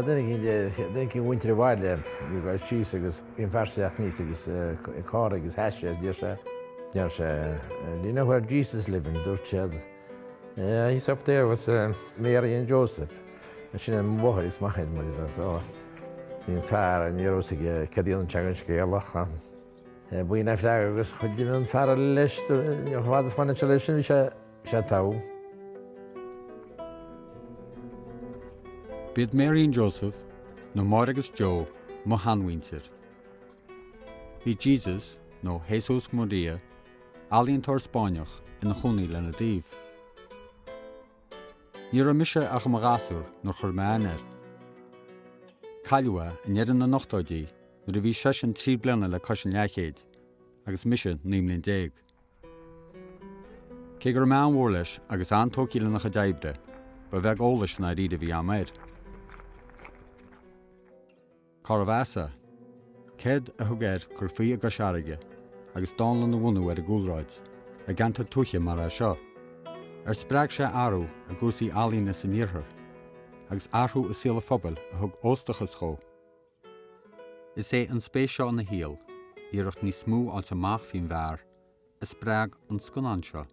Duine éicint mhuintir an bhaile bhí ag dul síos agus bhí an fear seo ag teacht aníos agus ag carr agus sheas sé deir sé deir sé Do you know where Jesus living? Dúirt siad Yeah, he's up there with Mary and Joseph. Sin é mo mháthair is m'athair mar a so bhí an fear ní raibh fhios aige cad a dhéanann sé den scéal ach b'in a freagra agus chuir an fear eile leis chomh fada is baineann sé leis sin bhí sé sé togha. B'iad Mary and Joseph, nó Máire agus Joe, mo sheanmhuintir. Bhí Jesus, nó Jesus Maria, ealaíontóir Spáinneach, ina chónaí lena dtaobh. Ní raibh mise ach i mo ghasúr nuair chuir mé aithne air. Cailleadh é i ndeireadh na n-ochtóidí nuair a bhí seisean 3 bliana le cois an leathchéid agus mise 19 mbliain. Cé go raibh mé an-mhór leis agus an-tógtha lena chuid oibre, ba bheag eolais i ndáiríre a bhí a'm air. Cárbh as é? Céard a thug air cur faoi i gCois Fharraige agus dánlann a bhunú ar an gcúlráid, i gceantar tuaithe mar é seo? Ar spreag sé athrú i gcúrsaí ealaíne san iarthar, agus athrú i saol an phobail a thug óstachas dhó? Is é an spéis seo ina shaol, iarracht níos mó a fháilt amach faoin bhfear, a spreag an scannán seo.